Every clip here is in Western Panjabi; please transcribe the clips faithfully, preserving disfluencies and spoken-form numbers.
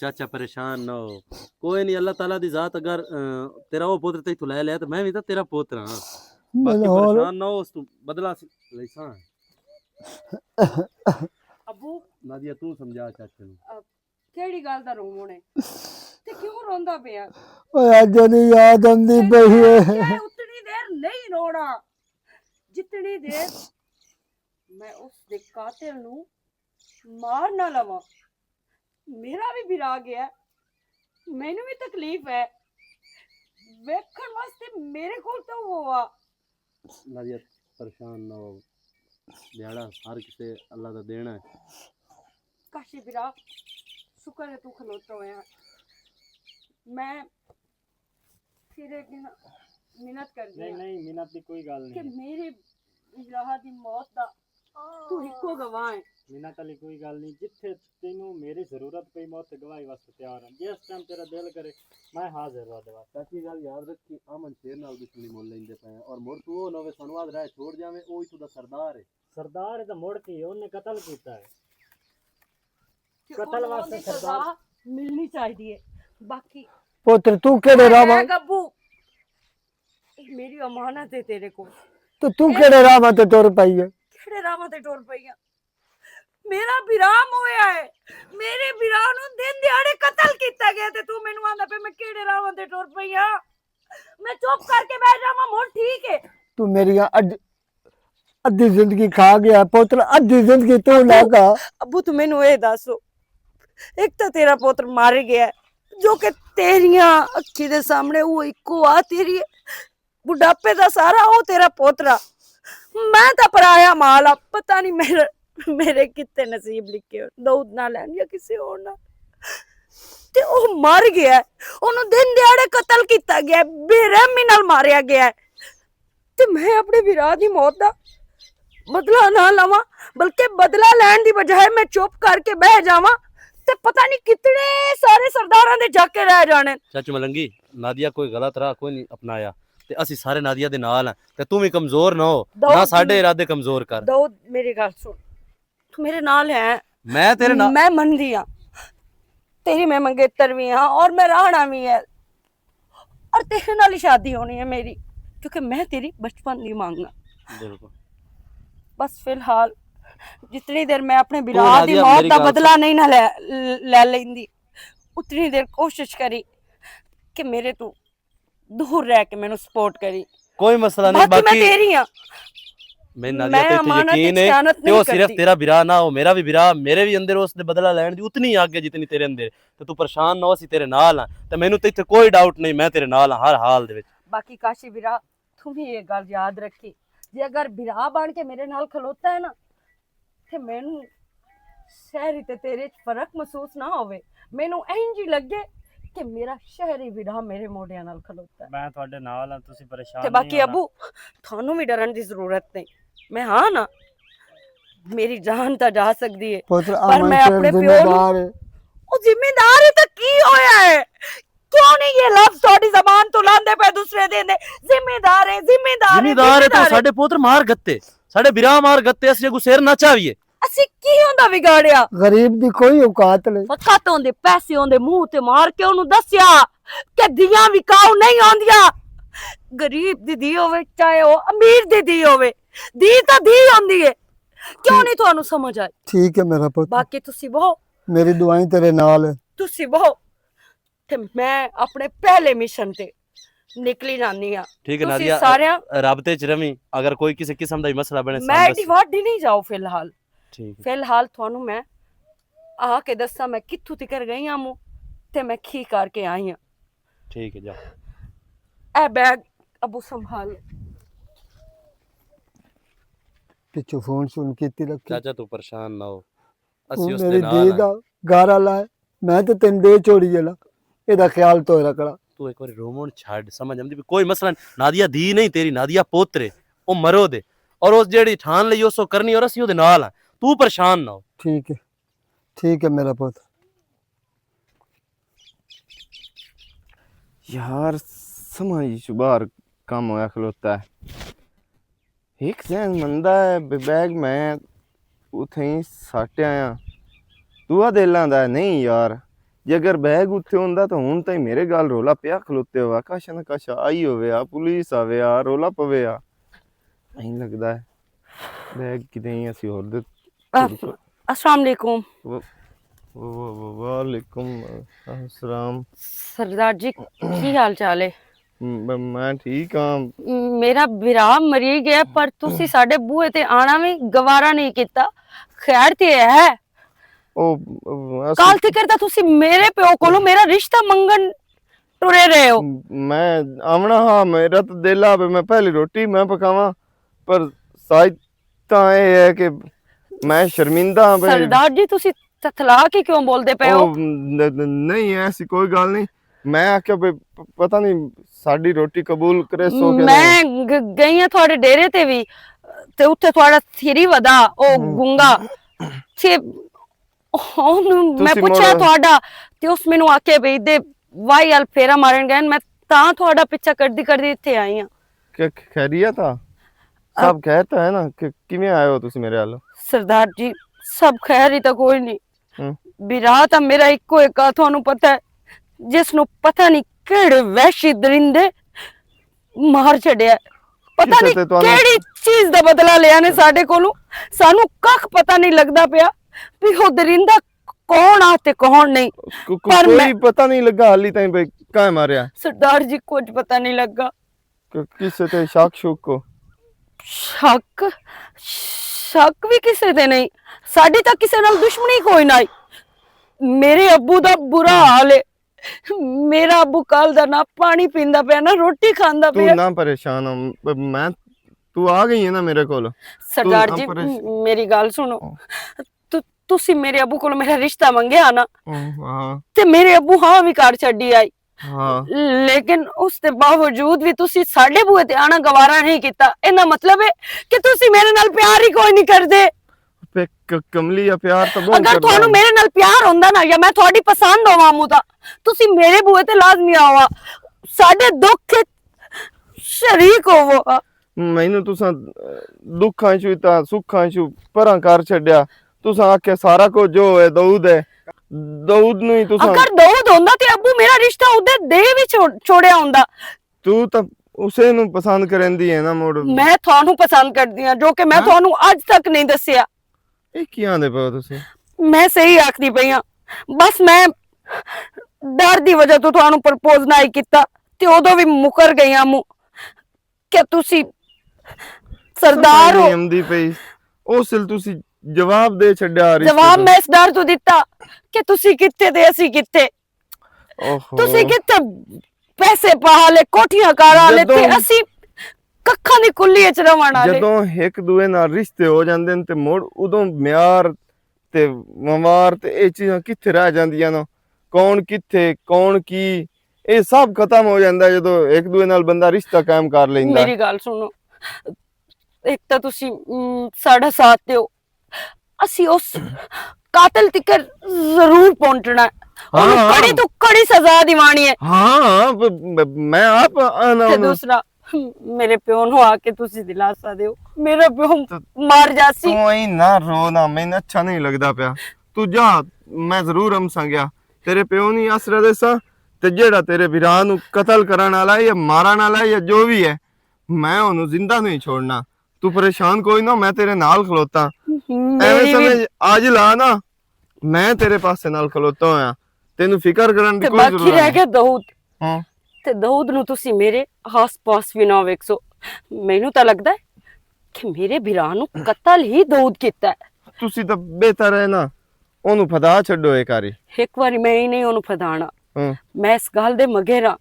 چاچا، پریشان نہ ہو۔ کوئی نہیں، اللہ تعالیٰ دی ذات اگر، اہ، تیرا وہ پتر تیتھوں لے لیا، تو میں بھی تاں تیرا پتر ہاں۔ میں باقی لاہور پریشان نہ ہو، اس تو بدلہ س-، لیساں۔ ابو، نادیہ، تو سمجھا چاچے نوں۔ اب کیڑی گل دا روون ہے؟ تے کیوں روندا پیا؟ اوے، اج دی یاد آندی پئی ہے۔ میں اتنی دیر نہیں رونا، جتنی دیر میں اس دے قاتل نوں مار نہ لواں۔ میرا بھی بھرا گیا، مینوں بھی تکلیف ہے۔ ویکھن واسطے میرے کول تاں ہوا۔ نادیہ، پریشان نہ ہو، دیہاڑا ہر کسے اللہ دا دینا ہے۔ کاشی برا، شکر ہے تو کھلوتا ہویا۔ میں تیرے اگے نا منت کر نہیں دیا نہیں، منت دی کوئی گل کہ نہیں۔ میرے براہ دی موت دا تو ہکو گواہ ہے۔ منت والی کوئی گل نہیں، جتھے تینوں میری ضرورت پئی، میں اتھے گواہی واسطے تیار ہاں۔ جس ٹائم تیرا دل کرے، میں حاضر ہاں دے واسطے۔ ایسی گل یاد رکھ کہ امن شیر نال دشمنی مول لیندے پئے ہیں، اور مڑ تو او نویں سنواد راہ چھوڑ جاویں، او ہی تو دا سردار ہے۔ سردار ہے تو مڑ کے انہیں قتل کیتا ہے۔ قتل واسطے سزا ملنی چاہیے۔ باقی پتر، تو کیڑے راہ میں گبو، میری امانت ہے تیرے کو۔ تو تو کیڑے راہ میں تے ٹر پئی ہے؟ کیڑے راہ میں تے ٹر پئی ہے؟ میرا ویرام ہویا ہے۔ میرے ویرام نوں دن دیہاڑے قتل کیتا گیا تے تو مینوں آندا پے میں کیڑے راہ میں تے ٹر پئی ہاں؟ میں چپ کر کے بیٹھ جاواں، ہن ٹھیک ہے۔ تو میری اڈ-، ادھی زندگی کھا گیا پتر، ادھی زندگی تو لے گا۔ ابو، تو مینوں اے دسو، ایک تاں تیرا پتر مر گیا ہے، جو کہ تیریاں اکھی دے سامنے وہ اکو آ تیری بڑھاپے دا سارا او تیرا پوترا۔ میں تاں پرایا مال آ، پتہ نہیں میرے، میرے کتے نصیب لکھے ہو، داؤد نہ لین یا کسی اور نہ۔ تے او مر گیا ہے، اونوں دن دیہاڑے قتل کیتا گیا ہے، بے رحمی نال ماریا گیا ہے۔ تے میں اپنے بھرا دی موت دا بدلہ نہ لواں، بلکہ بدلہ لین دی بجائے میں چپ کر کے بہ جاواں، تے پتہ نہیں کتنے سارے سرداراں دے جاکے رہ جانے۔ چاچو ملنگی، نادیہ کوئی غلط راہ کوئی نہیں اپنایا، تے اسی سارے نادیہ دے نال ہیں۔ تے توں وی کمزور نہ ہو، داؤد، نہ ساڈے ارادے کمزور کر۔ داؤد، میری گل سن، تو میرے نال ہے۔ میں تیرے نال، میں مندی ہاں، تیری میں منگیتر بھی ہاں اور میں راہنا بھی ہے، اور تیرے نال ہی شادی ہونی ہے میری، کیونکہ میں تیری بچپن دی مانگ ہاں۔ بالکل۔ بس فی الحال جتنی دیر میں اپنے تو بھرا دی نادیہ موت میری دا گل بدلہ سن۔ نہیں نہ لے، لے لیندی، اتنی دیر کوشش کری کہ میرے تو دور رہ کے مینوں سپورٹ کری۔ کوئی مسئلہ نہیں، باقی میں باقی تیری ہاں۔ میں نادیہ میں تے اتنی امانت یقین وچ ہے خیانت کہ نہیں وہ صرف کرتی۔ تیرا برا نہ ہو، میرا بھی برا، میرے بھی اندر اس نے بدلہ لین دی اتنی آگ ہے جتنی تیرے اندر۔ تے تو پریشان نہ ہو، اسی تیرے نال ہاں۔ تے مینوں تے اتھے کوئی ڈاؤٹ نہیں، میں تیرے نال ہاں ہر حال دے وچ۔ باقی کاشی برا، تم بھی یہ گل یاد رکھی، جے اگر برا بن کے میرے نال کھلوتا ہے نا، تے مینوں شہری تے تیرے وچ فرق محسوس نہ ہووے۔ مینوں اینج ہی لگے کہ میرا شہری ویرا میرے موڈیاں نال کھلوتا ہے۔ میں تہاڈے نال ہاں، تسی پریشان تے نہیں باقی ہونا۔ ابو، تھانوں وی ڈرن دی ضرورت نہیں۔ میں ہاں نا، میری جان تاں جا سکدی ہے، پتر، پر میں اپنے پیو نوں، او ذمہ دار ہے تاں کی ہویا ہے؟ کیوں نہیں یہ لفظ تہاڈی زبان تو لاندے پے دوسرے دن دے؟ ذمہ دار ہے، ذمہ دار ہے، ذمہ دار ہے۔ تو ساڈے پوتر مار گتے، ساڈے برا مار گتے، اسی اگوں سر نہ چاویے۔ اسی کی ہوندا وگاڑیا؟ غریب دی کوئی اوقات نہیں۔ وقت ہوندے، پیسے ہوندے، منہ تے مار کے اونوں دسیا کہ دیاں وکاؤ نہیں ہوندیاں۔ غریب دی دی ہووے، چاہے او امیر دی دی ہووے، دی تاں دی ہوندی ہے۔ کیوں نہیں تانوں سمجھ آئی؟ ٹھیک ہے میرا پتر۔ باقی تسی بہو۔ میری دعائیں تیرے نال ہے۔ تسی بہو۔ تے میں اپنے پہلے مشن تے نکلی جانی ہاں۔ ٹھیک ہے تسی نادیہ، ساریاں رابطے چ رہویں، اگر کوئی کسی قسم دا ہی مسئلہ بنے، میں سامنے ایڈی وڈ ہی نہیں جاؤ فی الحال۔ ٹھیک ہے۔ فی الحال تھانوں میں آ کے دساں میں کتھوں تکر گئی ہاں مو، تے میں کی کر کے آئی ہاں۔ ٹھیک ہے، جا۔ اے بیگ ابو سنبھال۔ پچھو فون شون کیتی رکھی۔ چاچا تو پریشان نہ ہو، اسی اس دے نال ہاں۔ گارا لائے، میں تے تین دے چھوڑی ہے نا، اے دا خیال تو رکھنا۔ تو ایک واری رومن چھڈ، سمجھ آندی بھی کوئی مسئلہ نہیں۔ نادیہ دی نہیں تیری، نادیہ پوترے، او مرو دے۔ اور اس جیڑی ٹھان لئی اس او کرنی اور اسی او دے نال ہاں۔ تو پریشان نہ ہو۔ ٹھیک ہے، ٹھیک ہے میرا پوت۔ یار، سمجھ چ باہر کم ہویا کھلوتا ہے۔ ایک ذہن مندا ہے، بے-، بیگ میں اتھے ہی سٹ آیا۔ دعا دے لاندا ہے، نہیں یار، جے اگر بیگ اتھے ہوندا تاں ہن تائیں میرے گل رولا پیا کھلوتے ہوا، کاشا نہ کاشا آئی ہویا، پولیس آویا، رولا پویا۔ ایہہ لگدا ہے بیگ کدے ہی اسی ہور دے۔ السلام علیکم۔ وعلیکم السلام۔ سردار جی، کی حال چال ہے؟ میں ٹھیک ہاں۔ میرا بھرا مری گیا، پر تسی ساڈے بوئے تے آنا وی گوارا نہیں کیتا۔ خیر تے ہے؟ کال تکر تاں تسی میرے پیو کولوں میرا رشتہ منگن ٹرے رہے ہو۔ میں آونا ہاں، میرا تاں دل آ پے میں پہلی روٹی میں پکاواں، پر سائد تاں اے ہے کہ میں شرمندہ ہاں پے۔ سردار جی، تسی تتھلا کے کیوں بولدے پے ہو؟ نہیں، ایسی کوئی گل نہیں۔ میں آکھیا پے پتہ نہیں ساڈی روٹی قبول کرے سو کہ میں گئی ہاں تھوڑے ڈیرے تے وی، تے اتھے تھوڑا تھیری ودا او گنگا۔ تے میں پوچھیا تھوڑا، تے اس مینوں آکھیا بھئی دے وائی ال پھیرا مارن گئے، میں تاں تھوڑا پچھا کردی کردی اتھے آئی ہاں۔ کہ خیریت آ؟ سب خیر تو ہے نا؟ کہ کیویں آئے ہو تسی میرے ال؟ سردار جی، سب خیر ہی تاں کوئی نہیں۔ بیرا تاں میرا اکو اک آ، تھانوں پتہ ہے، جس نوں پتہ نہیں کہڑے وحشی درندے مار چھڈیا ہے۔ پتہ نہیں کہڑی چیز دا بدلہ لیا نے ساڈے کولوں۔ سانوں ککھ پتہ نہیں لگدا پیا بھی او درندہ کون آ تے کون نہیں۔ پر میں کوئی پتہ نہیں لگا حالی تائیں بھئی کائیں ماریا۔ سردار جی، کچھ پتہ نہیں لگا۔ کسے تے شک شک کو؟ شک؟ شک وی کسے تے نہیں۔ ساڈی تاں کسے نال دشمنی کوئی نہ آئی۔ میرے ابو دا برا حال ہے۔ میرا ابو کل دا نہ پانی پیندا پیا، نہ روٹی کھاندا پیا۔ تو نہ پریشان ہو، میں، تو آ گئی ہے نا میرے کول۔ سردار جی، میری گل سنو۔ تسی میرے ابو کولوں میرا رشتہ منگیا نا، تے میرے ابو ہاں وی کر چھڈی آئی۔ لیکن اس دے باوجود وی تسی ساڈے بوئے تے آنا گوارا نہیں کیتا۔ اینا مطلب ہے کہ تسی میرے نال پیار ہی کوئی نہیں کردے۔ کملی یا پیار تو بہت اگر تھانوں میرے نال پیار ہوندا نا، یا میں تھوڑی پسند ہوواں مو، تاں تسی میرے بوئے تے لازمی آوا، ساڈے دکھ وچ شریک ہووا۔ مینوں تساں دکھاں چوں تے سکھاں چوں پراں کر چھڈیا۔ تساں آکھیا سارا کچھ جو ہے داؤد ہے، داؤد نوں ہی تساں اگر داؤد ہوندا تے ابو میرا رشتہ اودے دے وچ چھوڑیا ہوندا۔ تو تاں اسے نوں پسند کریندی ہے نا مڑ۔ میں تھانوں پسند کردی ہاں، جو کہ میں تھانوں اج تک نہیں دسیا۔ اے کی آندے پے ہو تسی؟ میں صحیح آکھدی پئی ہاں۔ بس میں ڈر دی وجہ تو تھانوں پرپوز نہ ہی کیتا، تے اودوں وی مکر گئی ہاں مو۔ کیا تسی سردار ہو؟ نہیں آندی پئی۔ او سل تسی جواب دے چھڈیا رشتے جواب میں اس ڈر تو دتا کہ تسی کتھے تے اسی کتھے۔ تسی کتھے پیسے پا لے، کوٹھیاں کارا لے، تے اسی ککھاں دی کلی اچ رہن والے۔ جدوں ایک دوے نال رشتے ہو جاندے نے تے مڑ ادوں معیار تے موار تے اے چیزاں کتھے رہ جاندیاں نے؟ کون کتھے، کون کی، اے سب ختم ہو جاندا ہے جدوں ایک دوے نال بندہ رشتہ قائم کر لیندا۔ میری گل سنو، ایک تاں تسی، ام، ساڈا ساتھ دیو، اسی اس قاتل تکر ضرور پہنچنا ہے۔ انہوں کڑی تو کڑی سزا دیوانی ہے۔ ہاں، میں آپ آنا تے دوسرا، میرے پیو نو آ کے تسی دلاسا دیو، میرا پیو مار جاسی۔ تو اینا رو نا، میں اچھا نہیں لگدا پیا۔ تو جا، میں ضرور ہم سنگیا تیرے پیو نہیں آسرا دیسا، تے جیڑا تیرے بھرا نو قتل کرن والا ہے یا مارن والا ہے یا جو بھی ہے، میں انہوں زندہ نہیں چھوڑنا۔ تو پریشان کوئی نہ، میں تیرے نال کھلوتا۔ ایویں سمجھ، آج لا نا، میں تیرے پاسے نال کھلوتا ہویا، تینوں فکر کرن دی کوئی ضرورت نہیں۔ تے داؤد، تے داؤد نو تسی میرے آس پاس وی نہ ویکھسو۔ مینوں تاں لگدا ہے کہ میرے بھرا نو قتل ہی داؤد کیتا ہے۔ تسی تاں بہتر ہے نا، اونوں پھدا چھڈو ایک واری۔ ایک واری میں ہی نہیں اونوں پھدانا۔ میں اس گل دے مگے راں۔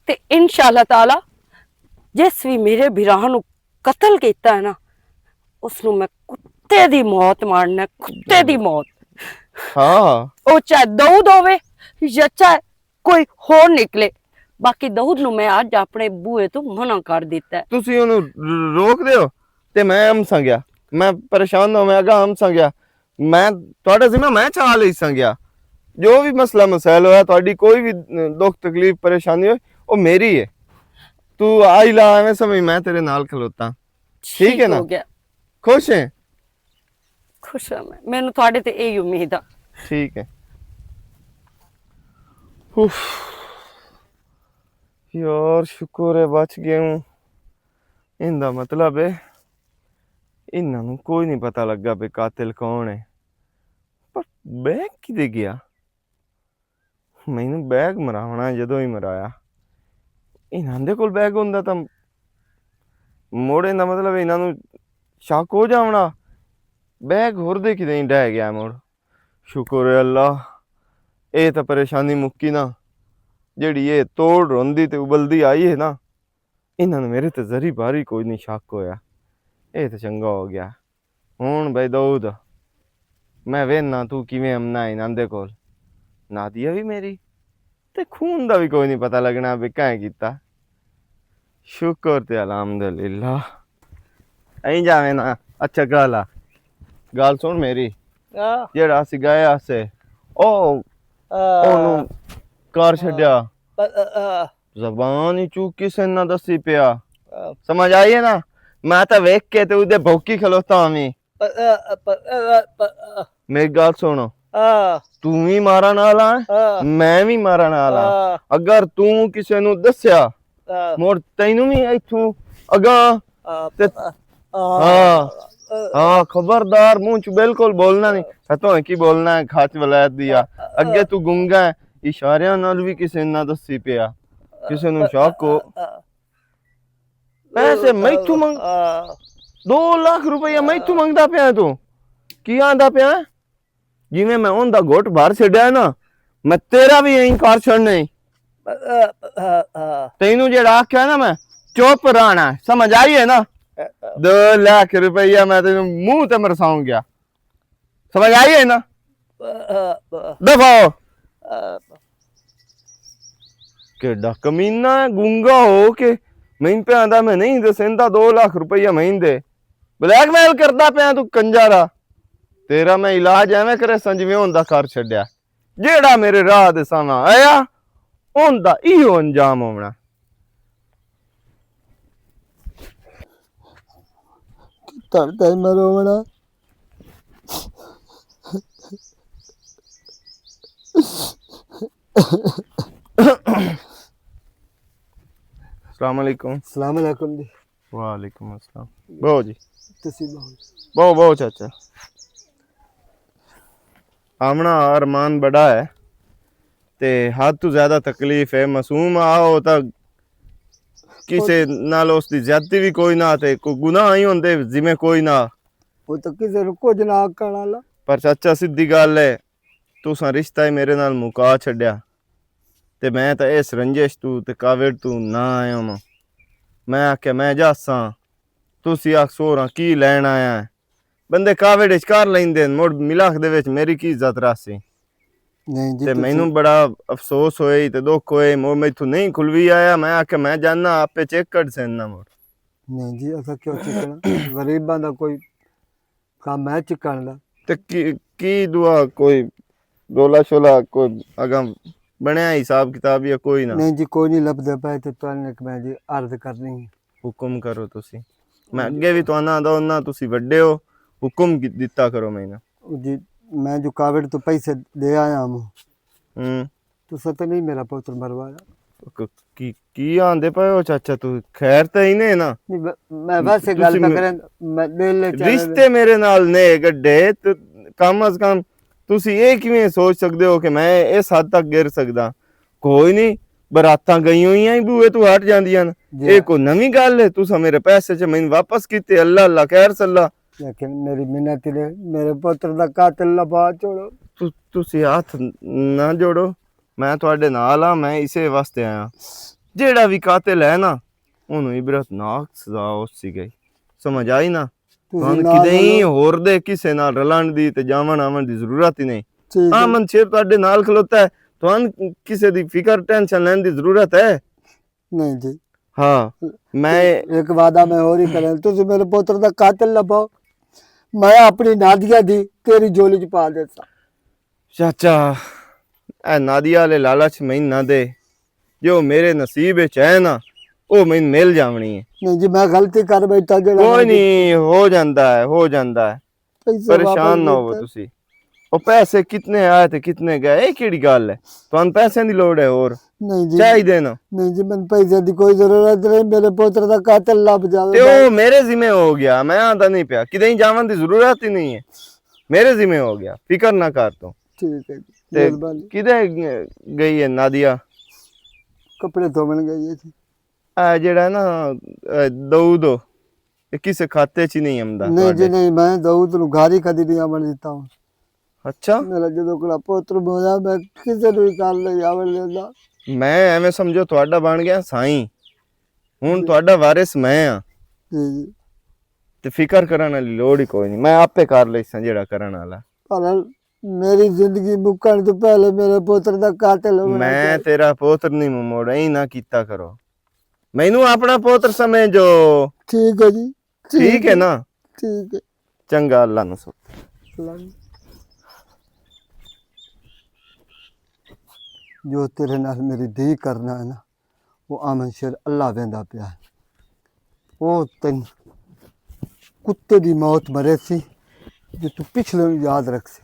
تے انشاءاللہ تعالی جس وی میرے بھرا نو قتل کیتا ہے نا، اس نو میں کتے دی موت مارنا ہے، کتے دی موت۔ ہاں۔ او چاہے داؤد ہووے یا چاہے کوئی ہور نکلے، باقی داؤد نو میں اج اپنے بوئے تو منع کر دیتا ہے۔ تسی اونوں روک دیو تے میں ہم سنگیا، میں پریشان نہ ہوواں، اگا ہم سنگیا۔ میں تہاڈا ذمہ میں چا لئی سنگیا۔ جو بھی مسئلہ مسائل ہویا، تہاڈی کوئی بھی دکھ تکلیف پریشانی ہوئے، او میری ہے۔ تو آئی لا ایویں سمجھ میں تیرے نال کھلوتا۔ ٹھیک ہے نا؟ خوش ہیں؟ خوش ہاں میں، مینوں تہاڈے تے ایہی امید آ۔ ٹھیک ہے۔ اف، یار، شکر ہے بچ گیا ہوں۔ ایندا مطلب ہے، انہاں نوں کوئی نہیں پتہ لگا پے قاتل کون ہے۔ پر بیگ کدے گیا؟ مینوں بیگ مراونا جدوں ہی مرایا۔ انہاں دے کول بیگ ہوندا تاں موڑے دا مطلب انہاں نوں شک ہو جاونا۔ بیگ ہور دے کدے ہی ڈہ گیا موڑ۔ شکر ہے اللہ، اے تاں پریشانی مکی نا۔ جیڑی اے توڑ روندی تے ابلدی آئی ہے نا، انہاں نوں میرے تے ذری باری کوئی نہیں شک ہویا۔ اے تے چنگا ہو گیا۔ ہن بھائی داؤد، میں وینا تو کیویں امنا ہے انہاں دے کول۔ نادیہ بھی میری، تے خون دا بھی کوئی نہیں پتہ لگنا بھی کہیں کیتا۔ شکر تے الحمدللہ۔ این جاویں نا۔ اچھا گل آ، گل سن میری۔ آ، جیڑا اسی گئے آسے، او، آ، اونوں کر چھڈیا۔ آ، آ، آ۔ زبان ہی چوک کسے نہ دسی پیا۔ آ۔ سمجھ آئی ہے نا؟ میں تاں ویکھ کے تے اودے بھوکی کھلوتا ہاں وی۔ آ، آ، آ، آ، آ، آ۔ میری گل سنو۔ آ۔ توں وی مارن والا ہے، آ۔ میں وی مارن والا۔ آ۔ اگر توں کسے نوں دسیا، آ۔ مڑ تینوں وی ایتھوں اگاں آ، تے آ، آ، ہاں، آ، ہاں، خبردار، منہ چ بالکل بولنا نہیں۔ ہتوں کی بولنا ہے، کھچ ولایت دی آ۔ آ، آ، اگے تو گنگا ہے، اشاریاں نال وی کسے نہ دسی پیا، کسے نوں شک ہو۔ آ، آ، پیسے میتھوں منگ، آ، دو لاکھ روپیہ میتھوں منگدا پیا تو؟ کی آندا پیا؟ جویں میں اون دا گھٹ بھر چھڈیا نا، میں تیرا وی اینج کر چھڈنا ہے۔ تینوں جیڑا آکھیا نا میں، چپ رہنا ہے، سمجھ آئی ہے نا؟ دو لاکھ روپیہ میں تینوں منہ تے مرساؤں گیا، سمجھ آئی ہے نا؟ دفع ہو۔ کیڈا کمینہ ہے، گونگا ہو کے میں پہ آندا میں نہیں دسیندا، دو لاکھ روپیہ میں دے۔ بلیک میل کردا پیا تو کنجارا۔ تیرا میں علاج ایویں کرے ساں جویں ہوندا کر چھڈیا۔ جیڑا میرے راہ دے سامنے آیا، ہوندا ایہو انجام ہونا۔ تڑ تڑ میں رونا۔ السلام علیکم۔ السلام علیکم جی۔ وعلیکم السلام۔ بہو جی۔ تسی بہو۔ بہو، بہو چاچا۔ آمنا ارمان بڑا ہے تے حد تو زیادہ تکلیف ہے۔ معصوم آ ہو تا کسے نال اس دی زیادتی بھی کوئی نہ تے کوئی گناہ ہی ہوندے ذمہ کوئی نہ۔ وہ تو کسے نوں کچھ نہ آکھن والا۔ پر چاچا سدھی گل ہے، تساں رشتہ ہی میرے نال مکا چھڈیا۔ تے میں تاں اس رنجش تو تے کاوڑ تو نہ آیا ہاں۔ میں آکھیا میں جاساں، تسی آکھ سوراں کی لین آیا ہے؟ بندے کاوڑ اچ کر لیندے ہن، مڑ ملاخ دے وچ میری کی عزت رہسی؟ نہیں جی، تے تسی مینوں بڑا افسوس ہوئے تے دکھ ہوئے، مڑ میتھوں نہیں کھلوی آیا۔ میں آکھیا میں جانا، آپے چیک کڈ سن نہ مڑ۔ نہیں جی، اساں کیوں چکنا؟ غریباں دا کوئی کم ہے چکن دا۔ تے کی، کی دعا کوئی رولا شولا کوئی اگاں بنیا حساب کتاب یا کوئی نہ؟ نہیں جی، کوئی نہیں لبدا پیا تے تانوں ایک میں جی عرض کرنی ہے۔ حکم کرو تسی۔ میں اگے بھی تانوں آندا ہوناں، تسی وڈے ہو، حکم کی-، دتا کرو میں نا۔ جی، میں جو کاوڑ تو پیسے دے آیا ہوں۔ ہوں۔ تساں تے نہیں میرا پتر مروایا۔ ک-، کی، کی آندے پئے ہو چاچا، تو خیر تے ہی نے نا؟ نہیں، میں، میں ویسے گل تسی پہ م-، کریں، میں دل لے چلے رشتے میرے نال نے گڈے، تے کم از کم تسی اے کیویں سوچ سکدے ہو کہ میں اس حد تک گر سکدا؟ کوئی نہیں، براتاں گئی ہوئی ہیں، بوئے تو ہٹ جاندیاں نے۔ جی۔ اے کوئی نویں گل ہے؟ تساں میرے پیسے چ میں واپس کیتے، اللہ اللہ خیر صلاح۔ لیکن میری منت نے، میرے پتر دا قاتل لبا چھوڑو۔ تو، تسی ہاتھ نہ جوڑو۔ میں تہاڈے نال ہاں، میں اسے واسطے آیا۔ جیڑا وی قاتل ہے نا، اونوں عبرتناک سزا اس سی گئی۔ سمجھ آئی نا؟ تہانوں کدے ہی ہور دے کسے نال رلن دی تے جاون آون دی ضرورت ہی نہیں۔ ٹھیک ہے۔ آمن شیر تہاڈے نال کھلوتا ہے، تہانوں کسے دی فکر ٹینشن لین دی ضرورت ہے؟ نہیں جی۔ ہاں، میں ایک وعدہ میں ہور ہی کریں، تسی میرے پتر دا قاتل لبھاؤ، میں اپنی نادیہ دی تیری جھولی چ پا دیتا۔ چاچا، اے نادیہ والے لالچ میں نہ دے، جو میرے نصیب وچ ہے نا، او میں مل جاونی ہے۔ نہیں جی، میں غلطی کر بیٹھا جڑا کوئی نہیں، ہو جاندا ہے، ہو جاندا ہے۔ پریشان نہ ہوو تسی۔ او پیسے کتنے آئے تے کتنے گئے، اے کیڑی گل ہے؟ تانوں پیسے دی لوڑ ہے؟ اور نہیں جی، چاہیدے نا۔ نہیں جی، مینوں پیسے دی کوئی ضرورت نہیں، میرے پوتر دا قاتل لب جاوے تے او میرے ذمہ ہو گیا، میں آندا نہیں پیا، کدے جاون دی ضرورت ہی نہیں ہے، میرے ذمہ ہو گیا، فکر نہ کر تو۔ ٹھیک ہے جی، تے مہربانی۔ کدے گئی ہے نادیہ؟ کپڑے دھوون گئی ہے جی۔ اے جڑا ہے نا، اے داؤد، اے کسے کھاتے چ ہی نہیں آمدا نہیں جی، تہاڈے؟ نہیں، میں داؤد نوں گھر ہی کدی نہیں آون دتا ہوں۔ اچھا۔ میرا جدوں کولا پوتر ہویا، میں کسے نوں ہی گھر نہیں آون دیندا۔ میں ایویں سمجھو تہاڈا بن گیا سائیں، ہن جی۔ تہاڈا وارث میں ہاں۔ جی، جی۔ تے فکر کرن والی لوڑ ہی کوئی نہیں، میں آپے کر لیساں جڑا کرن والا۔ پر میری زندگی مکن تو پہلے میرے پوتر دا قاتل ہونا میں چاہیے۔ تیرا پوتر نہیں موڑا، ہی نہ کیتا کرو۔ مینوں اپنا پوتر سمجھو۔ ٹھیک ہے جی، ٹھیک ہے نا؟ ٹھیک ہے۔ چنگا، اللہ نو سو۔ اللہ نو۔ جو تیرے نال میری دھی کرنا ہے نا، وہ آمن شیر اللہ ویندا پیا ہے۔ وہ تین کتے دی موت مرے سی، جو تو پچھلے نوں یاد رکھ سی۔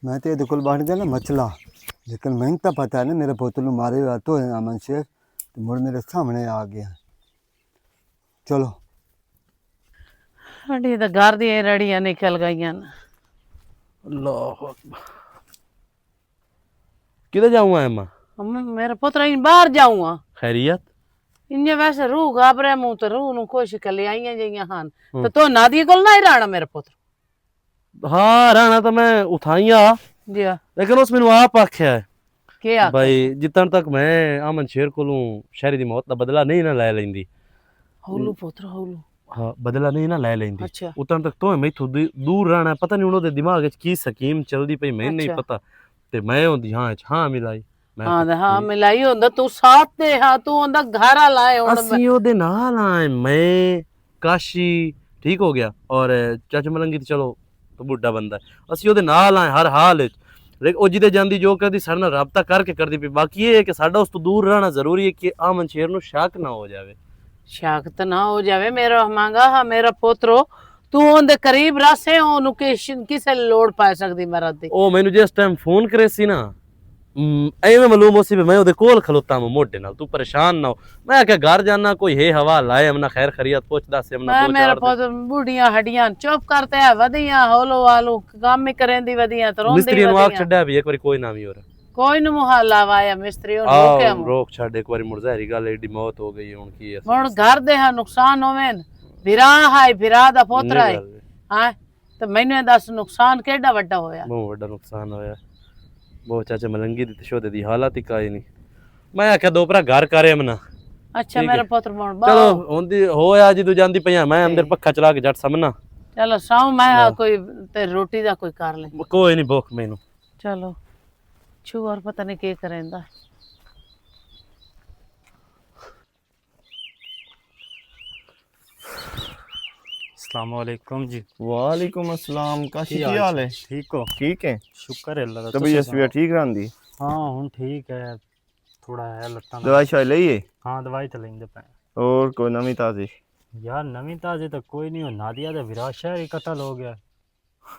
میں تے دے کول بن گیا نا مچلا، لیکن میں تو پتا ہے نا میرے پوتر نوں مارے ہوا تو ہے آمن شیر، تے مڑ میرے سامنے آ گیا۔ چلو۔ ہڈی تے گھر دی رڑیاں نکل گئیاں نا۔ اللہ اکبر۔ کدھر جاؤں گا اما؟ ہم، میرا پتر، این باہر جاؤں گا۔ خیریت؟ انہیں ویسے روح گھبرے منہ تے روح نو خوش کر لے آئیاں جائیاں ہن۔ ہوں۔ تے تو نادی کول نہ ہی رہنا میرا پتر۔ ہاں، رہنا تو میں اتھائی آ۔ جی ہاں۔ لیکن اس مینوں آپ آکھیا ہے کیا؟ بھائی، جتن تک میں امن شیر کولوں شہری دی موت دا بدلہ نہیں نہ لے لیندی۔ ہولو پتر، ہولو۔ ہاں، بدلہ نہیں نہ لے لیندی۔ اچھا۔ اتن تک تو میں اتھوں دی-، دور رہنا ہے۔ پتہ نہیں انہوں دے دماغ وچ کی سکیم چلدی پئی، میں نہیں اچھا۔ پتہ۔ تے میں ہوندی ہاں اچ ہاں ملائی۔ میں ہاں، کہا، ہاں، ٹھیک۔ ملائی ہوندا، تو ساتھ تے ہاں، تو ہوندا گھر والا ہے ہن۔ اسی او دے نال آئے، میں، کاشی، ٹھیک ہو گیا۔ اور چاچا ملنگی تے چلو، تو بڈھا بندہ ہے۔ اسی او دے نال آئے ہر حال وچ۔ لیکن او جدے جاندی جو کردی، سارے نال رابطہ کر کے کردی پئی۔ باقی یہ ہے کہ ساڈا اس تو دور رہنا ضروری ہے کہ آمن شیر نو شک نہ ہو جاوے۔ شک تے نہ ہو جاوے، میرا مانگا ہا، میرا پوترو، تو اون دے قریب رہسے، اونوں کس-، کسے لوڑ پا سکدی مرد دی۔ او مینوں جس ٹائم فون کرے سی نا، م، ایویں معلوم ہو سی بھی میں اودے کول کھلوتا ہاں موڈے نال، تو پریشان نہ ہو۔ میں آکھیا گھر جانا، کوئی ہے ہوا لائے، امنا خیر خیریت پوچھدا سی، امنا میں دو میرا چار دن۔ پوت بوڑھیاں ہڈیاں چپ کر تے ہے، ودیاں ہولو آلو کام ہی کریں دی ودیاں تے روندی مستری نوں آکھ ودیاں۔ چھڈیا بھی ایک واری کوئی نہ وی ہو رہا۔ کوئی نوں محلہ وایا مستری، ہن آؤ، روکیا مو۔ روک چھڈ، ایک واری مڑ ظاہری گل ہے، ایڈی موت ہو گئی، ہن کی ہے؟ ہن گھر دے ہاں نقصان ہوویں، بھرا ہائے، بھرا دا پوترا ہے۔ یہ گل ہے۔ ہاں، تے مینوں اے دس نقصان کیڈا وڈا ہویا؟ بہت وڈا نقصان ہویا۔ بہت چاچا ملنگی دی تے شودے دی حالت ہی کائی نہیں۔ میں آکھیا دو پرا گھر کرے امنا۔ اچھا، ٹھیک ہے۔ میرا پتر بن چلو، باؤ۔ ہن دی ہویا جدوں جاندی پئیاں، میں اندر ٹھیک۔ پکھا چلا کے جٹ سمنا۔ چلو، ساؤ میں آ ہاں۔ کوئی تے روٹی دا کوئی کر لیں۔ کوئی نہیں، بھوک مینوں۔ چلو، چھو اور پتہ نہیں کی کریندا۔ السلام علیکم جی۔ وعلیکم السلام، کاشی کی کی حال حال ہے؟ ٹھیک ہو؟ ٹھیک ہے۔ شکر ہے اللہ دا، طبیعت تسی وی سناؤ؟ ٹھیک رہندی؟ ہاں، ہن ٹھیک ہے، تھوڑا ہے لتاں دا۔ دوائی شائی لئی ہے؟ ہاں، دوائی تے لیندے پے۔ اور کوئی نویں تازی؟ یار، نویں تازی تے کوئی نہیں، ہو نادیہ دے وراثت شہری قتل ہو گیا۔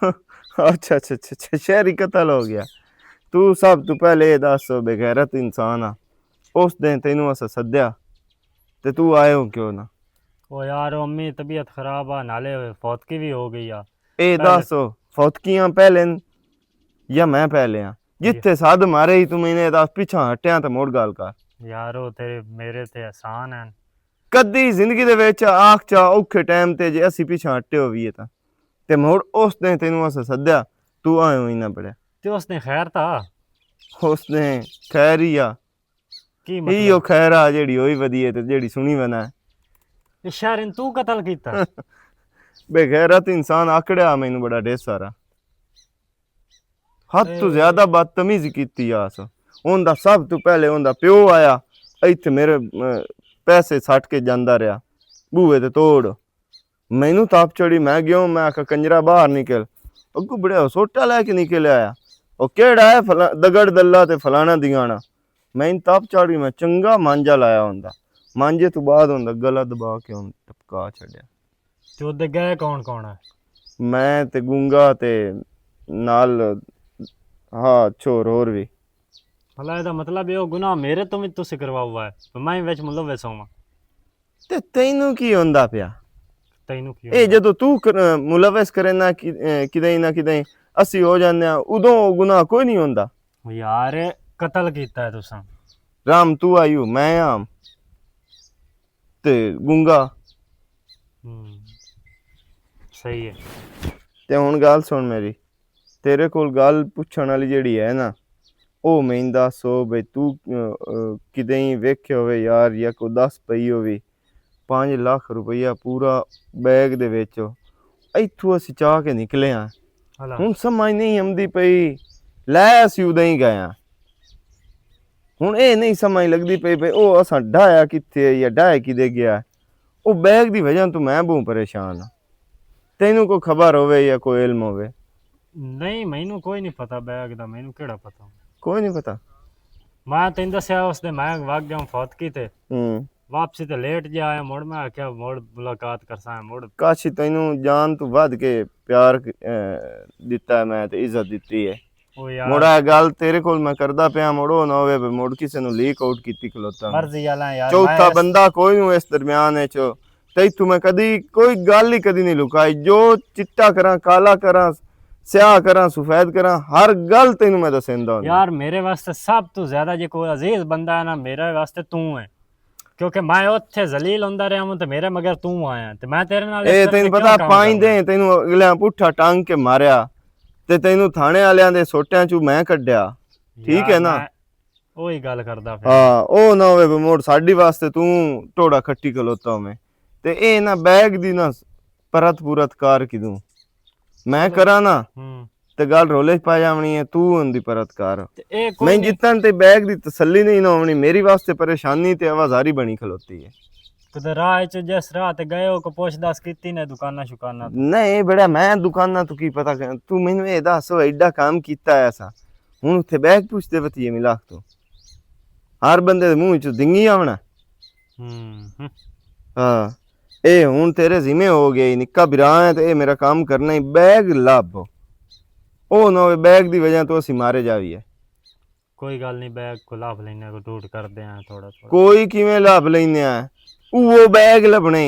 اچھا، اچھا، اچھا، اچھا، شہری قتل ہو گیا۔ تو سب تو پہلے یہ دس، بے غیرت انسان آ، اس دن تینوں اسا سدیا، تے تو آئے ہو کیوں نہ؟ او یار، او امی طبیعت خراب آ، نالے فوتگی بھی ہو گئی آ۔ اے پہلے دس، فوتگیاں پہلے ن یا میں پہلے آ؟ جی۔ جتھے سد مارے ہی تو میں نے دس پچھاں ہٹیاں تے مڑ گل کر۔ یار، او تیرے میرے تے احسان ہیں۔ کدی زندگی دے وچ آکھ چا اوکھے ٹائم تے جے اسی پچھاں ہٹے ہوئیے تاں۔ تے مڑ اس نے تینوں اساں سدیا، تو آئے ہوئی نہ پڑیا۔ تے اس نے خیر تھا؟ اس نے خیر ہی آ۔ کی مطلب؟ ایہو خیر آ جیڑی ہوئی ودی ہے تے جیڑی سنی ونا ہے۔ اے شہرن تو قتل کیتا؟ بے غیرت انسان آکڑیا مینوں بڑا ڈھیر سارا۔ حد تو اے۔ زیادہ بدتمیزی کیتی آس۔ اوندا سب تو پہلے اوندا پیو آیا، ایتھے میرے، اے، پیسے سٹ کے جاندا رہیا۔ بوئے تے توڑ۔ مینوں تاپ چڑھی، میں گیوں، میں آکھا، "کنجرا باہر نکل۔" اگوں بڑے سوٹا لے کے نکل آیا۔ "او کیڑا ہے فلا-، دگڑ دلہ تے فلانا دیانا؟" میں تاپ چڑھ گئی، میں چنگا مانجا لایا ہوندا۔ مانجے تو بعد ہوندا گلا دبا کے ہون ٹپکا چھڈیا۔ تے اودے گئے کون کون ہے؟ میں تے گونگا تے نال ہاں، چھوڑ، ہور وی۔ بھلا، اے دا مطلب اے، او گناہ میرے تو وی تسی کرواؤ ہوا ہے، تے میں وچ ملوث ہواں۔ تے تینوں کی ہوندا پیا؟ تینوں کی اے ہوندا؟ جدوں تو کر-، ملوث کرے نہ کہ-، اے، کدیں نہ کدیں اسی ہو جاندے ہاں، اودوں او گناہ کوئی نہیں ہوندا۔ او یار، قتل کیتا ہے تساں۔ رام تو آئیو، میں آم۔ تے گنگا۔ ہم، صحیح ہے۔ تے ہن گل سن میری، تیرے کول گل پچھن والی جیڑی ہے نا، او میں دس سو بھئی تو، اہ، اہ، کدیں ویکھے ہوئے یار، یا کوئی دس پئی ہووی، پانچ لاکھ روپیہ پورا بیگ دے وچ، ایتھوں اسی چاہ کے نکلے ہاں۔ ہن سمجھ نہیں آمدی پئی، لے اسی اداں ہی گئے ہاں۔ ہن اے نہیں سمجھ لگدی پئی، پئی او اساں ڈھایا کتھے ہے یا ڈھایا کدے گیا ہے۔ او بیگ دی وجہ تو میں بہوں پریشان ہاں۔ تینوں کوئی خبر ہووے یا کوئی علم ہووے؟ نہیں، مینوں کوئی نہیں پتا بیگ دا، مینوں کیڑا پتا؟ کوئی نہیں پتا؟ میں تینوں دسیا اس دے، میں وگ گیا فوت کیتے۔ ہوں۔ واپسی تے لیٹ جا آیا، مڑ میں آکھیا مڑ ملاقات کرساں، مڑ۔ کاش تینوں جان تو ودھ کے پیار، اے، دتا ہے میں تے عزت دتی ہے۔ او یار۔ مڑا اے گل تیرے کول میں کردا پیا، مڑو نہ ہووے بھی مڑ کسے نوں لیک آؤٹ کیتی کھلوتا میں۔ مرضی والا یار، چوتھا میں اس بندہ کوئی نوں اس درمیان وچ، تے تو میں کدی کوئی گل ہی کدی نہیں لکائی۔ جو چٹا کراں، کالا کراں، سیاہ کراں، سفید کراں، ہر گل تینوں میں دسیندا ہوں۔ یار، میرے واسطے سب تو زیادہ جے کوئی عزیز بندہ ہے نا، میرے واسطے تو ہے۔ کیونکہ میں اوتھے ذلیل ہوندا رہیا ہوں تے میرے مگر تو آیا تے میں تیرے نال اس اے طرح تینوں پتا کیوں کام پائیں کرنا؟ دے، تینوں اگلیاں پٹھا ٹانگ کے ماریا تے تینوں تھانے والیاں دے سوٹیاں چوں میں کڈیا۔ ٹھیک یار، ہے نا؟ میں اوہی گل کردا پیا۔ ہاں، او نہ ہووے موڑ ساڈی واسطے تو ٹوڑا کھٹی کھلوتا ہوویں۔ تے اے نہ بیگ دی نہ پرت پورت کار کیدوں۔ میں کراں نا، ہوں۔ تے گل رولے چ پا جاونی ہے، تو ان دی پرت کر۔ تے اے کوئی میں نہیں۔ جتن تے بیگ دی تسلی نہیں نہ ہونی، میری واسطے پریشانی تے آوازاری بنی کھلوتی ہے۔ کدے راہ چ جس راہ تے گئے ہو، کو پوچھ دس کیتی نے دکاناں شکاناں تے؟ نہیں، بڑا میں دکاناں تو کی پتہ کر، تو مینوں اے دس، او ایڈا کام کیتا ہے اساں۔ ہن اتھے بیگ پوچھدے وتی ہے ملاک تو۔ ہر بندے دے منہ وچ دنگی آونا۔ ہوں، ہوں۔ ہاں، اے ہن تیرے ذمے ہو گیا، نکا برا ہے تے اے میرا کام کرنا ہی، بیگ لب۔ او نہ ہوئے بیگ دی وجہ تو اسی مارے جاوی ہے۔ کوئی گل نہیں، بیگ کو لب لینے کو ٹوٹ کر دے ہیں تھوڑا تھوڑا۔ کوئی کیویں لب لینے ہیں؟ اوہ بیگ لبنے۔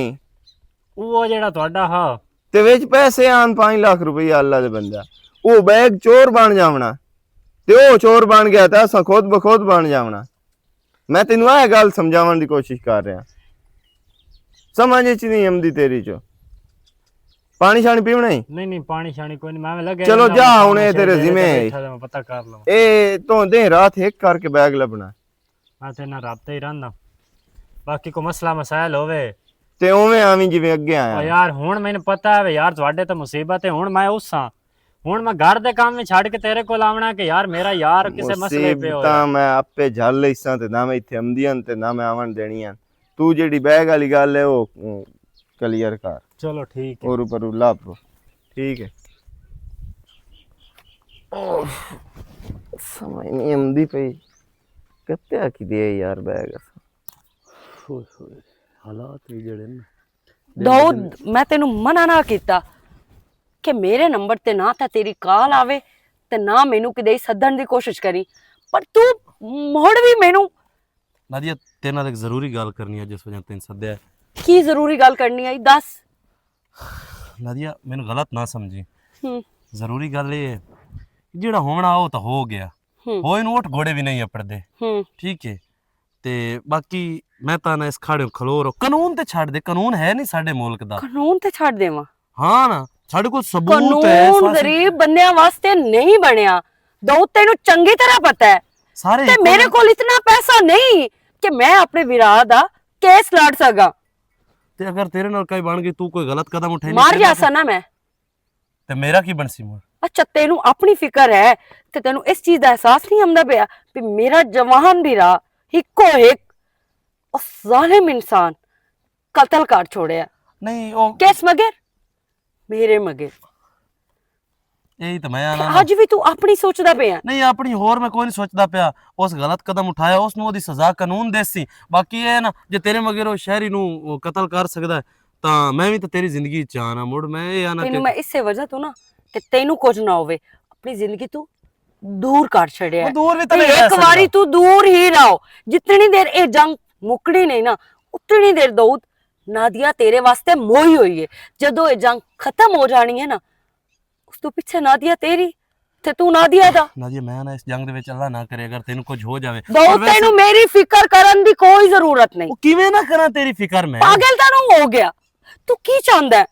اوہ جیڑا تہاڈا ہا۔ تے وچ پیسے آن پانچ لاکھ روپیہ اللہ دے بندہ۔ او بیگ چور بن جاونا۔ تے او چور بن گیا تے اساں خود بخود بن جاونا۔ میں تینوں اے گل سمجھاون دی کوشش کر رہا۔ سمجھ اچ نہیں آمدی تیری چو۔ پانی شانی پیونا ہی؟ نہیں، نہیں، پانی شانی کوئی نہیں، میں لگا چلو جا، ہن اے تیرے ذمہ ہے۔ پتہ کر لو۔ اے تو دن رات ہک کر کے بیگ لبنا۔ میں تے نہ رابطہ ہی رہنا۔ باقی کو مسئلہ مسائل ہووے۔ تے اوویں آویں جویں اگے آیا۔ او یار، ہن مینوں پتہ ہے یار، تہاڈے تے مصیبت ہے، ہن میں اس ہاں۔ ہن میں گھر دے کام وی چھڈ کے تیرے کول آونا کہ یار، میرا یار کسے مسئلے پہ ہویا۔ مصیبتاں میں آپے جھل لیساں تے نہ میں ایتھے آمدیاں تے نہ میں آون دینیاں۔ تو جیڑی بیگ والی گل ہے، او، او، کلیئر کر۔ چلو، ٹھیک ہے۔ اور اوپر لب۔ ٹھیک ہے۔ او، سمجھ نہیں آمدی پئی۔ کتیا کی دے یار بیگ اساں؟ ہوئے ہوئے، حالات وی جڑے نا۔ داؤد، میں تینوں منع نہ کیتا کہ میرے نمبر تے نہ تے تیری کال آوے تے نہ مینوں کدے سدن دی کوشش کری، پر تو مڑ وی مینوں۔ نادیہ، تیرے نال ایک ضروری گل کرنی ہے، جس وجہ تین سدیا ہے۔ کی ضروری گل کرنی آئی؟ دس۔ نادیہ، مینوں غلط نہ سمجھی۔ ہوں۔ ضروری گل اے ہے، جیڑا ہونا او تاں ہو گیا۔ ہوں۔ ہوئے نوں اٹھ گھوڑے وی نہیں اپڑدے۔ ہوں۔ ٹھیک ہے۔ تے باقی میں تاں نہ اس کھاڑے کھلو رو۔ قانون تے چھڈ دے، قانون ہے نہیں ساڈے ملک دا۔ قانون تے چھڈ دیواں؟ ہاں نا، ساڈے کول ثبوت ہے، قانون غریب بندیاں واسطے نہیں بنیا۔ دو تینوں چنگی طرح پتہ ہے۔ سارے تے میرے کول اتنا پیسہ نہیں کہ میں اپنے ویرا دا کیس لڑ سکاں۔ تے اگر تیرے نال کئی بن گئی، تو کوئی غلط قدم اٹھائی مار جاسا نا میں۔ تے میرا کی بنسی مڑ؟ اچھا، تینوں اپنی فکر ہے تے تینوں اس چیز دا احساس نہیں آمدا پیا کہ میرا جوان ویرا ہکو ہک اس ظالم انسان قتل کر چھوڑیا۔ نہیں، او کس مگر؟ میرے مگر۔ یہی تو میں آنا نا۔ اج بھی تو اپنی سوچدا پیا؟ نہیں، اپنی ہور میں کوئی نہیں سوچدا پیا۔ اس غلط قدم اٹھایا، اس نوں دی سزا قانون دیسی۔ باقی اے نا، جے تیرے مگر او شہری نوں او قتل کر سکدا ہے، تاں میں وی تاں تیری زندگی چ آنا مڑ۔ میں اے آنا تینوں کہ میں اسے وجہ تو نا کہ تینوں کچھ نہ ہووے، اپنی زندگی تو دور کر چھڑیا ہے۔ دور بھی تو نہیں رہ سکدا۔ ایک واری تو دور ہی رہو۔ جتنی دیر اے جنگ مکڑی نہیں نا، اتنی دیر دعوت نادیہ تیرے واسطے موئی ہوئی ہے۔ جدوں اے جنگ ختم ہو جانی ہے نا، اس تو پیچھے نادیہ تیری تے تو نادیہ دا۔ نادیہ، میں نا اس جنگ دے وچ، اللہ نہ کرے، اگر تینوں کچھ ہو جاوے۔ دعوت، تینوں میری فکر کرن دی کوئی ضرورت نہیں۔ او کیویں نہ کراں تیری فکر میں؟ پاگل تاں نوں ہو گیا؟ تو کی چاہندا ہے؟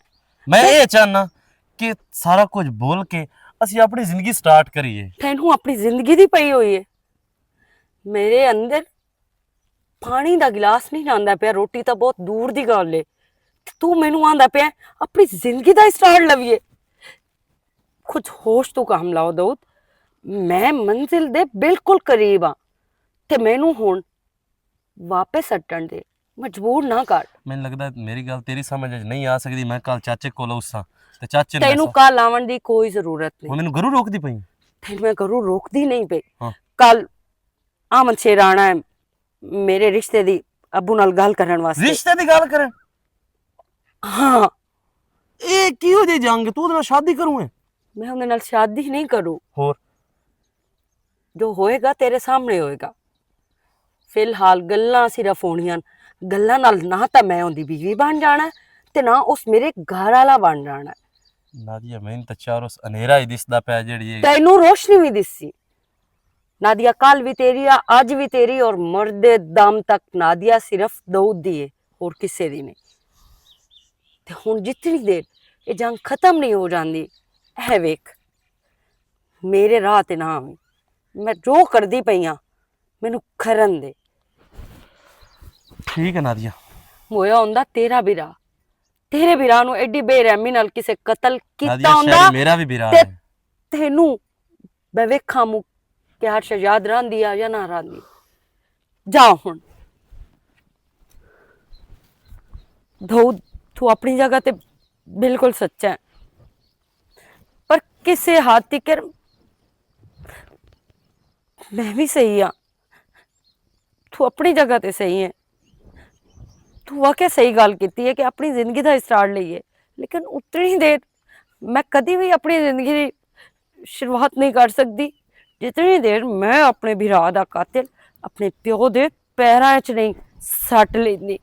میں یہ چاہنا کہ سارا کچھ بھول کے اسی اپنی زندگی سٹارٹ کریے۔ تینوں اپنی زندگی دی پئی ہوئی ہے۔ میرے اندر پانی دا گلاس نہیں جاندا پیا، روٹی تاں بہت دور دی گل ہے۔ تے تو مینوں آندا پیا اپنی زندگی دا سٹارٹ لویے۔ کچھ ہوش تو کام لاؤ دود۔ میں منزل دے بالکل قریب ہاں، تے مینوں ہن واپس ہٹن دے مجبور نہ کر۔ مینوں لگدا میری گل تیری سمجھ وچ نہیں آ سکدی۔ میں کل چاچے کول اساں تے چاچے نوں تینوں ایسا کل آون دی کوئی ضرورت نہیں۔ وہ مینوں گھروں روک دی پئی؟ تینوں میں گھروں روک دی نہیں پئی۔ ہاں۔ کل آمد شیر آنا ہے میرے رشتے دی ابو نال گل کرن واسطے۔ رشتے دی گل کرن؟ ہاں۔ اے کیہو جی جنگ؟ تو اودے نال شادی کروں ہے؟ میں اودے نال شادی نہیں کروں۔ ہور؟ جو ہوئے گا تیرے سامنے ہوئے گا۔ فی الحال گلاں صرف ہونیاں۔ گلاں نال نہ تاں میں اوندی بیوی بن جانا ہے تے نہ اس میرے گھر والا بن جانا ہے۔ نادیہ، میں تے چاروں انہیرا ہی دسدا پیا جیڑی اے۔ تینوں روشنی وی دسی۔ نادیہ کل وی تیری آ، اج وی تیری، اور مردے دم تک نادیہ صرف دعوت دی ہے، اور کسے دی نہیں۔ تے ہن جتنی دیر اے جنگ ختم نہیں ہو جاندی، اے ویکھ، میرے راہ تے نہ آویں۔ میں جو کردی پئی آں، مینوں کرن دے۔ ٹھیک ہے نادیہ۔ ہویا ہوندا تیرا بھی راہ، تیرے بھی راہ نوں ایڈی بے رحمی نال کسے قتل کیتا ہوندا، میرا بھی بھی راہ تے ہے۔ تینوں میں ویکھاں مو کہ ہر شے یاد راندی آ یا نہ راندی۔ جا ہن۔ دھو، تو اپنی جگہ تے بالکل سچا ہے، پر کسے حد تکر میں بھی صحیح ہاں۔ تو اپنی جگہ تے صحیح ہے۔ تو واقعی صحیح گل کیتی ہے کہ اپنی زندگی دا اسٹارٹ لئیے، لیکن اتنی دیر میں کدی بھی اپنی زندگی دی شروعات نہیں کر سکدی، جتنی دیر میں اپنے بھرا دا قاتل اپنے پیو دے پیراں وچ نہیں سٹ لیندی۔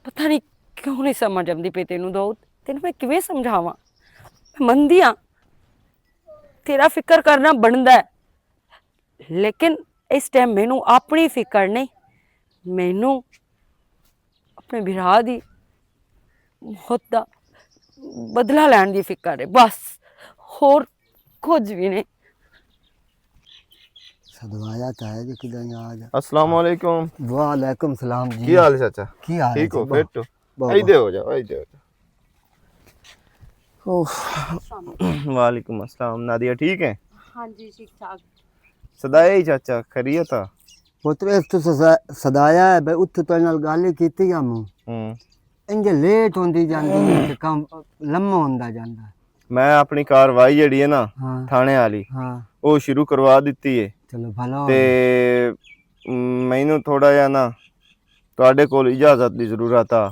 پتہ نہیں کیوں نہیں سمجھ آندی پئی تینوں داؤد، تینوں میں کیویں سمجھاواں؟ میں مندی ہاں، تیرا فکر کرنا بندا ہے، لیکن اس ٹائم مینوں اپنی فکر نہیں، مینوں اپنے بھرا دی موت دا بدلہ لین دی فکر ہے، بس ہور کچھ بھی نہیں۔ سدوایا تا ہے جو کدھر آ جا۔ السلام علیکم۔ وعلیکم السلام جی۔ کی حال ہے چاچا؟ کی حال ہے ٹھیک ہو؟ جی؟ فٹ ہو؟ بابا۔ ایدے ہو جاؤ، ایدے ہو جاؤ۔ اوہ۔ وعلیکم السلام۔ نادیہ ٹھیک ہے؟ ہاں جی، ٹھیک ٹھاک۔ سدایا ہی چاچا، خیریت آ؟ پتر، اس تو سزا-، سدایا ہے بھائی، اتھے تو نال گل ہی کیتی ہم۔ ہوں۔ انجے لیٹ ہوندی جاندی ہے تے کم لمبا ہوندا جاندا ہے۔ میں اپنی کاروائی جڑی ہے نا، ہاں۔ تھانے والی، ہاں۔ او شروع کروا دتی ہے۔ چلو، بھلا ہو تے، گیا۔ م، مینوں تھوڑا جہا نا تہاڈے کول اجازت دی ضرورت آ۔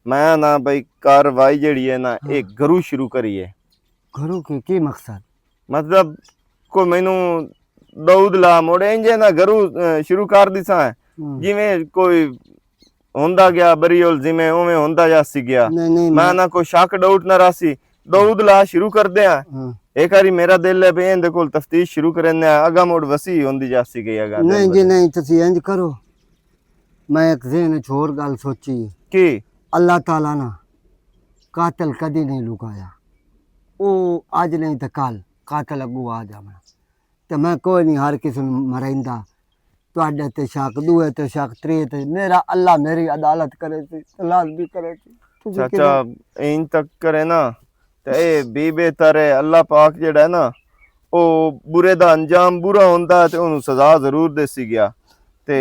میں نا بھائی کاروائی جڑی ہے نا، ہاں۔ ایک گرو شروع کری ہے۔ گرو کے کی مقصد؟ مطلب، کوئی مینوں دعود لا موڑے انجے نا گرو، اے، شروع کر دیساں ہے۔ ہوں۔ جویں کوئی ہوندا گیا بری الزمے، اوویں ہوندا جاسی گیا۔ نہیں، نہیں، میں میں نہ کوئی شک ڈاؤٹ نہ راسی۔ دعود لا شروع کر دے ہاں۔ ہاں۔ ایک واری میرا دل ہے بھی ایندے کول تفتیش شروع کرنے ہاں، اگا موڑ وسیع ہوندی جاسی گئی اگا دل نہیں جی، بدل۔ نہیں، تسی انج کرو۔ میں ایک ذہن وچ ہور گل سوچی۔ کی؟ اللہ تعالیٰ نا قاتل کدی نہیں لکایا۔ او اج نہیں تے کل قاتل اگو آ جاونا۔ تے میں کوئی نہیں، ہر کسی نوں مریندا۔ تہاڈے تے شک، دوئے تے شک، ترے تے، میرا اللہ میری عدالت کرے سی، لازمی کرے سی۔ تسی چاچا، کدھر؟ این تک کرے نا، تے اے بے بہتر ہے۔ اللہ پاک جڑا ہے نا، او برے دا انجام برا ہوندا ہے تے اونوں سزا ضرور دیسی گیا۔ تے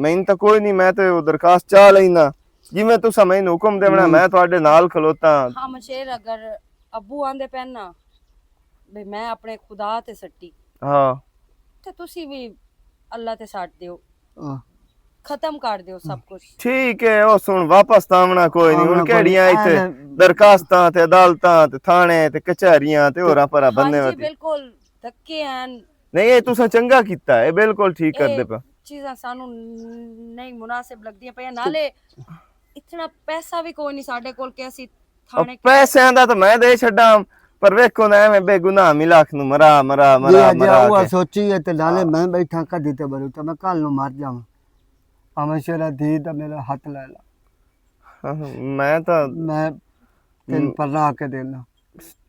میں تاں کوئی نہیں، میں تے او درخواست چا لینا۔ جویں تساں مینوں حکم دیونا، نہیں۔ میں تہاڈے نال کھلوتا۔ ہاں، مشیر، اگر ابو آندے پین نا، بھئی میں اپنے خدا تے سٹی۔ ہاں۔ تے تسی وی اللہ تے سٹ دیو۔ ہاں۔ ختم کر دیو سب کچھ۔ ٹھیک ہے، او سن واپس تاں آونا کوئی نہیں۔ ہن آونا کوئی کیڑیاں نہیں۔ ایتھے درخواستاں تے عدالتاں تے تھانے تے کچہریاں تے ہوراں پرا بننے ہاں جی، ودی۔ بالکل۔ دھکے ہیں۔ نہیں، یہ تساں چنگا کیتا ہے، بالکل ٹھیک کر دے پا۔ چیزاں سانو نہیں مناسب لگدیاں پئیاں، نالے اتنا پیسہ بھی کوئی نہیں ساڈے کول کہ اسی تھانے پیسے آندا تو میں دے چھڈاں، پر ویکھو نا، ایویں بے گناہ ملاخ نو مرا مرا مرا جی، مرا وہ کے۔ سوچی ہے تے نالے میں بیٹھا کدی تے بلو تے میں کل نو مر جاواں۔ اما شیرا دی دا میرا ہاتھ لے لا۔ ہاں، میں تو میں تین پرنا کے دینا۔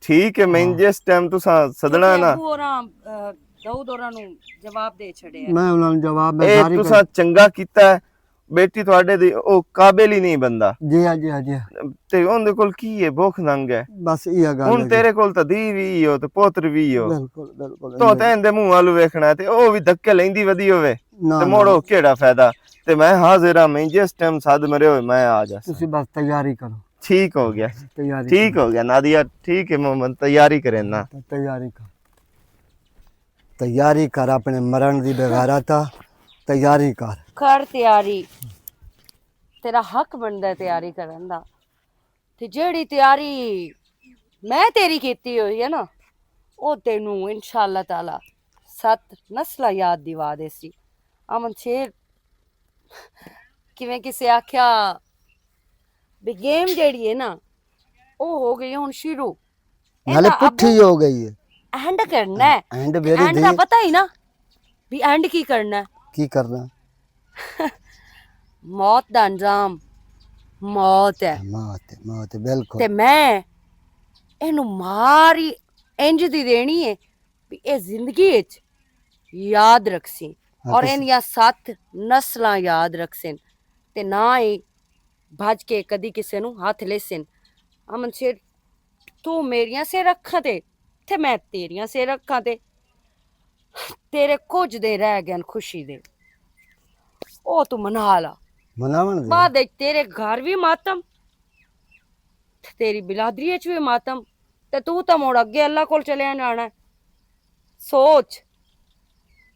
ٹھیک ہے، میں جس ٹائم تساں سدنا ہے نا۔ ابو اوراں، آ، داؤد اوراں نو جواب دے چھڑے ہیں۔ میں انہاں نوں جواب میں اے جاری کر تساں چنگا کیتا ہے، بیٹی تہاڈے دی او قابل ہی نہیں بندہ۔ جی ہاں، جی ہاں، جی ہاں۔ تے اوندے کول کی ہے، بھوک ننگ ہے۔ بس یہ گل ہن ہے جی۔ تیرے کول تاں دی وی ہو تے پوتر وی ہو۔ بالکل، بالکل۔ تو تے ایندے منہ والو ویکھنا ہے تے او وی دھکے لیندی ودی ہوے۔ نہ، تے نہ۔ موڑو کیڑا فائدہ؟ تے میں حاضر ہاں، میں جس ٹائم سد مرے ہوئے میں آ جاساں۔ تسی بس تیاری کرو۔ ٹھیک ہو گیا۔ تیاری ٹھیک کرو۔ ہو گیا نادیہ، ٹھیک ہے محمد، تیاری کرے نا۔ تیاری کر۔ تیاری کر اپنے مرن دی بغیرتا۔ تیاری کر۔ کر تیاری۔ تیرا حق بندا ہے تیاری کرن دا۔ تے جیڑی تیاری میں تیری کیتی ہوئی ہے نا، او تینوں انشاءاللہ تعالی ست نسلاں یاد دیوا دے سی۔ امن شیر، کیویں کسے آکھیا بھی گیم جیڑی ہے نا، او ہو گئی ہن شروع۔ نالے ایندا اب پٹھی ہو گئی ہے۔ اینڈ کرنا ہے۔ اینڈ میری اینڈ دی دا پتہ ہی نا بھی اینڈ کی کرنا ہے۔ کی کرنا؟ موت دا انجام موت ہے۔ موت ہے، موت ہے، بالکل۔ تے میں اینو مار ہی انج دی دینی ہے بھی اے زندگی وچ یاد رکھسی۔ ہاں، اور تسی اینیاں ست نسلاں یاد رکھسن تے نہ ہی بھج کے کدی کسے نوں ہتھ لیسن۔ امن شیر، تو میریاں سر اکھاں تے، تے میں تیریاں سر اکھاں تے۔ تیرے کچھ دے رہ گئے خوشی دے، او تو منا لا۔ مناون دے۔ بعد وچ تیرے گھر وی ماتم، تیری بلادری وچ وی ماتم، تے تو تاں مڑ اگے اللہ کول چلے جانا ہے۔ سوچ،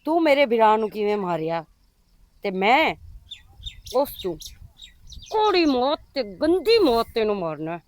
تو میرے بھرا نو کیویں ماریا، تے میں اس تو کوڑی موت تے گندی موت تینوں مارنا ہے۔